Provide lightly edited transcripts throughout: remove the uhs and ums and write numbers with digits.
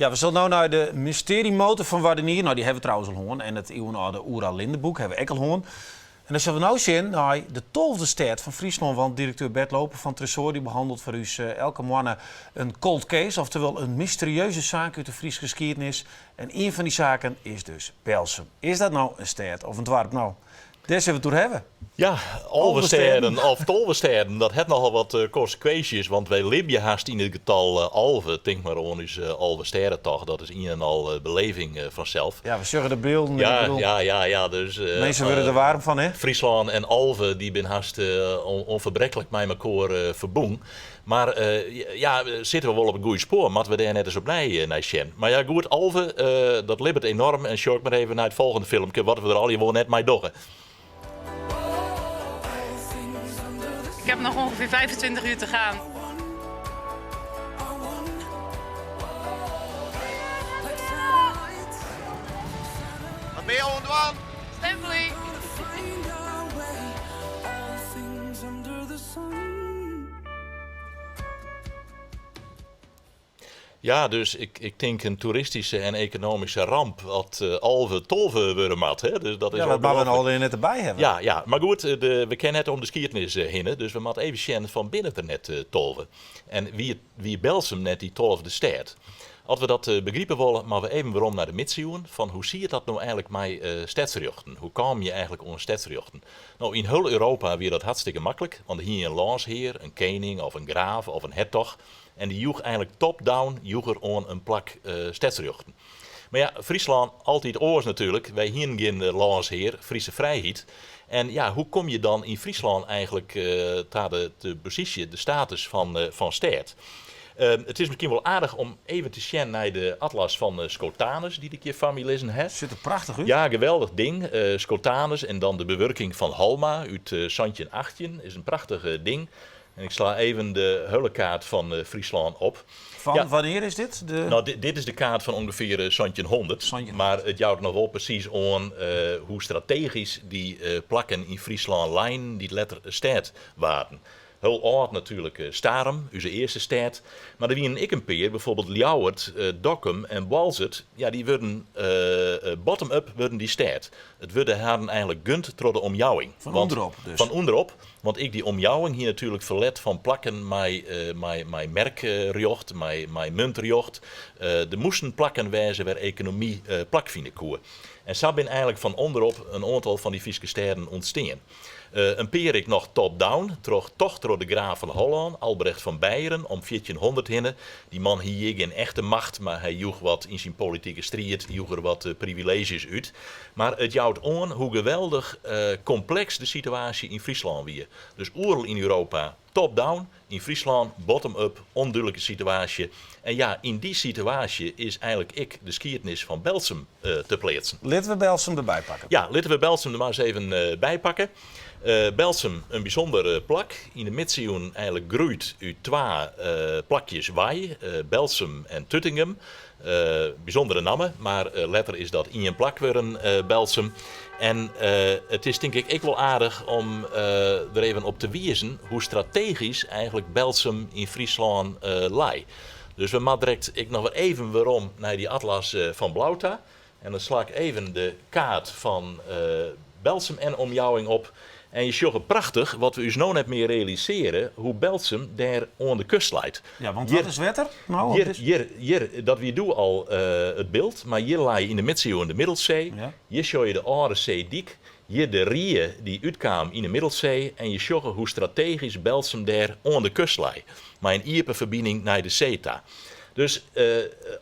Ja, we sille no nei de mysterymotor fan Wardenier. No, dy hawwe we trouwens al hân. En it iuwenâlde Oera Lindeboek hawwe we ek al hân. En dan sille we no sjen nei de tolfde stêd fan Fryslân. Want direkteur Bert Looper fan Tresoar dy behannelt foar ús elke moanne in cold case, oftewol in mysterieuze saak út de Fryske skiednis. En ien fan dy saken is dus Belsum. Is dat no in stêd of in doarp? No, dêr sille we it oer hawwe. Ja, 11 stêden of 12 stêden, dat hat nochal wat konsekwinsjes, want wy libje hast yn it getal 11. Tink mar oan ús Alvestêdetocht, dat is ien en al beleving fansels. Ja, we sjogge de bylden. Ja, ja, ja, ja, dus, Minsken wurde der waarm fan, hè? Fryslân en 11, dy binne hast ûnferbreklik mei mekoar ferbûn. Mar ja, sitte we wol op it goede spoar? Moatte we dêr net ris opnij nei sjen? Mar ja, goed, 11, dat libbet enorm. En sjoch ik mar even nei it folgjende filmke, wat we der allegear wol net mei dogge. Ik heb nog ongeveer 25 uur te gaan. Wat binne jo oan it dwaan? Stempelje. Ja, dus ik tink in toeristyske en ekonomyske ramp as 11 12 wurde moat. Hè? Dus dat is Ja, dat moatte we no allegear net derby hawwe. Ja, ja, mar goed, we kinne net om de skiednis hinne, dus we moatte even sjen fan binne der net 12? En wie Belsum net dy tolfde stêd? As we dat begripe wolle, moatte we even werom nei de midsiuwen, fan hoe siet dat no eigenlik mei stedsrjochten? Hoe kamen je eigenlik oan stedsrjochten? No, yn hiel Europa wie dat hartstikke maklik, want hie je in lânshear, in kening of in graaf of in hertoch, en dy joech eigenlik top-down joech er oan in plak stedsrjochten. Mar ja, Fryslân, altyd oars natuerlik, wy hienen gjin lânshear, Friese frijheid. En ja, hoe kom je dan yn Fryslân eigenlik ta de posysje, de status fan stêd? It is miskien wol aardich om even te sjen nei de atlas fan Schotanus, dy't ik hjir foar my lizzen ha. Sjocht der prachtich út. Ja, geweldich ding. Schotanus en dan de bewurking fan Halma út 1718 is in prachtich ding. En ik sla even de hiele kaart fan Fryslân op. Fan Ja. wannear is dit? De... No, dit is de kaart fan ûngefear 1700. 1700. Mar it jout noch wol presys oan hoe strategysk dy plakken yn Fryslân leinen dy't letter stêd waarden. Hiel âld natuerlik Starum, ús earste stêd. Mar der wienen ek in pear, bijvoorbeeld Ljouwert, Dokkum en Boalsert. Ja, dy wurden bottom-up wurden dy stêd. It wurde harren eigenlik gund troch de omjouwing. Fan ûnderop dus? Fan ûnderop, want ek dy omjouwing hie natuerlik ferlet fan plakken mei merkrjocht, mei muntrjocht. Der moasten plakken wêze wêr ekonomy plakfine koe. En sa binne eigenlik fan ûnderop in oantal fan dy Fryske stêden ûntstean. In pear ek noch top-down, troch toch troch de graaf fan Hollân, Albrecht fan Beieren, om 1400 hinne. Dy man hie hjir gjin echte macht, mar hy joech wat yn syn politike striid joech er wat privileezjes út. Mar it jout oan hoe geweldich kompleks de situaasje yn Fryslân wie. Dus oeral yn Europa top-down, yn Fryslân bottom-up, ûndúdlike situaasje. En ja, yn dy situaasje is eigenlik ek de skiednis fan Belsum te pleatsen. Litte we Belsum derby pakke. Ja, litte we Belsum der mar ris even by pakke. Belsum, in bysûnder plak. Yn de midsiuwen eigenlik groeid út twa plakjes wei, Belsum en Tuttingum. Bysûndere namme, mar letter is dat ien plak wurden, Belsum. En it is tink ik ek wol aardich om der even op te wizen hoe strategysk eigenlik Belsum yn Fryslân lei. Dus we moatte direkt ek noch wer even werom nei dy atlas fan Blauta. En dan sla ik even de kaart fan Belsum en omjouwing op. En je sjogge prachtich, wat we ús no net mear realisearje, hoe Belsum dêr oan de kust leit. Ja, want wat is wetter no? Hjir, hjir, hjir, dat wie doe al it byld, mar hjir lei yn de midsiuwen de Middelsee. Hjir sjogge je de âlde seedyk, hjir de Rie dy't útkaam yn de Middelsee en je sjogge hoe strategysk Belsum dêr oan de kust lei, mei in iepen ferbining nei de see ta. Dus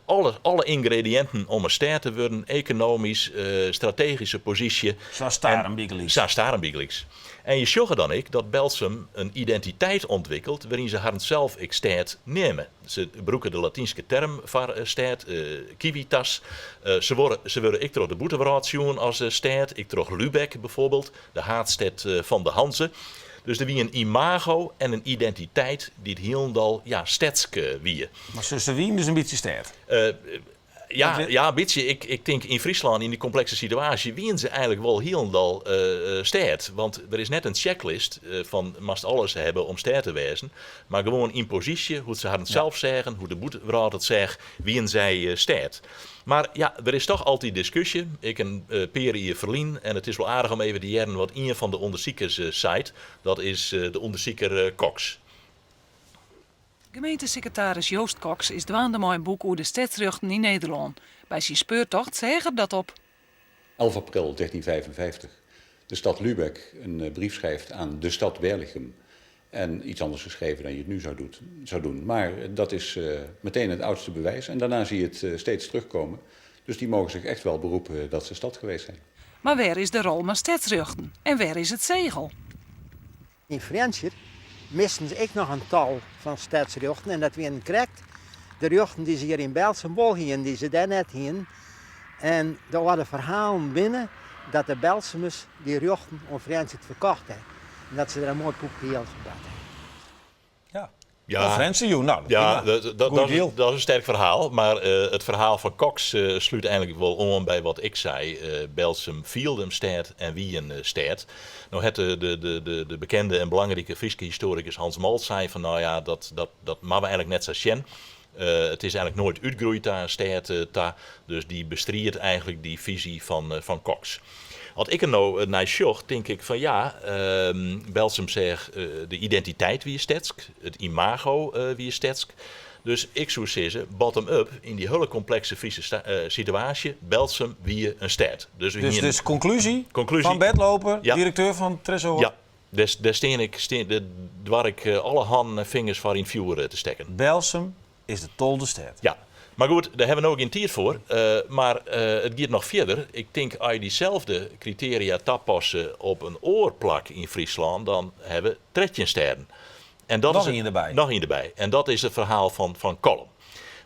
alle yngrediïnten om in stêd te wurden, ekonomysk, strategyske posysje. Sa Starum bygelyks. Sa Starum bygelyks. En je sjogge dan ek dat Belsum in identiteit ûntwikkelt wêryn se harren sels ek stêd neame. Se brûke de Latynske term foar stêd, civitas. Se wurde ek troch de bûtenwrâld sjoen as stêd, ek troch Lübeck bijvoorbeeld, de haadstêd fan de Hanze. Dus der wie in imago en in identiteit dy't hielendal, ja, stedsk wie. Mar se wienen dus in bytsje stêd? Ja, ja, in bytsje. Ik tink yn Fryslân, yn dy komplekse situaasje, wienen se eigenlik wol hielendal stêd. Want der is net in checklist fan moatst alles hawwe om stêd te wêzen. Mar gewoan yn posysje, hoe't se harren sels seagen, hoe't de bûtenwrâld it seach, wienen sy stêd. Mar ja, der is toch altyd diskusje. Ek in pear jier ferlyn. En it is wol aardich om even te hearren wat ien fan de ûndersikers seit. Dat is de ûndersiker Cox. Gemeentesekretaris Joost Cox is dwaande mei in boek oer de stedsrjochten yn Nederlân. By syn speurtocht seach er dat op 11 april 1355 de stad Lübeck een brief schrijft aan de stad Berlicum. En iets anders geschreven dan je het nu zou doen. Maar dat is meteen het oudste bewijs. En daarna zie je het steeds terugkomen. Dus die mogen zich echt wel beroepen dat ze stad geweest zijn. Mar wêr is de rol mei stedsrjochten en wêr is it segel? Yn Frjentsjer misten se ek noch in tal fan stedsrjochten en dat wienen krekt de rjochten dy't se hjir yn Berltsum wol hienen, dy't se dêr net hienen. En de âlde ferhalen binne dat de Berltsumers dy rjochten oan Frjentsjer ferkocht hawwe en dat se der in moai poepke jild foar bard hawwe. Ja. Ja. Frjentsjer jûn, nou, Ja, prima. dat, Goeie deal. dat is in sterk ferhaal. Mar it ferhaal fan Cox slút eigenlik wol oan by wat ik sei. Berltsum fielde him stêd en wie in stêd. No hat de bekende en belangrike Fryske histoarikus Hans Mol sei fan, nou ja, dat moatte we eigenlik net sa sjen. It is eigenlik noait útgroeid ta in stêd ta. Dus dy bestriidt eigenlik dy fisy fan Cox. As ik der no nei sjoch, tink ik fan ja, Berltsum seach de identiteit wie stedsk, it imago wie stedsk. Dus ik soe sizze, bottom-up, yn dy hiele komplekse Fryske situaasje, Berltsum wie in stêd. Dus we Dus, hienen- dus konklúzje, Konklúzje. fan Bert Looper, Ja. direkteur fan Tresoar. Ja, dêr stean ik, dêr doar ik alle hannen en fingers foar yn it fjoer te stekken. Berltsum is de 12e stêd. Ja, mar goed, dêr hawwe we no gjin tiid foar. Mar it giet noch fierder. Ik tink, as je dyselde kritearia tapasse op in oar plak yn Fryslân, dan hawwe we 13 stêden. En dat Noch is it ien derby. Noch ien derby. En dat is it ferhaal fan Kollum.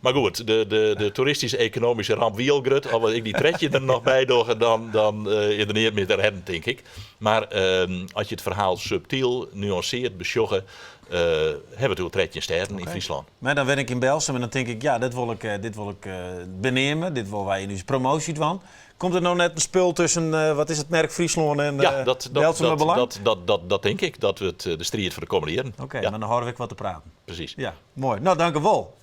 Mar goed, de toeristyske ekonomyske ramp wie al grut. As ik dy 13 der noch by dogge, dan is der neat mear te rêden, tink ik. Mar as je it ferhaal subtyl, nuansearre, besjogge, hawwe we it oer 13 stêden yn Fryslân. Mar dan wen ik yn Berltsum en dan tink ik, ja, dit wol ik beneame, dit wolle wy yn ús promoasje dwaan. Komt der no net in spul tusken, wat is it, Merk Fryslân en Ja, Berltsumer Belang? dat tink ik. Dat wurdt de striid foar de kommende jierren. Oké, Ja. mar dan hâlde we wat te praten. Presys. Ja, moai. No, dankewol.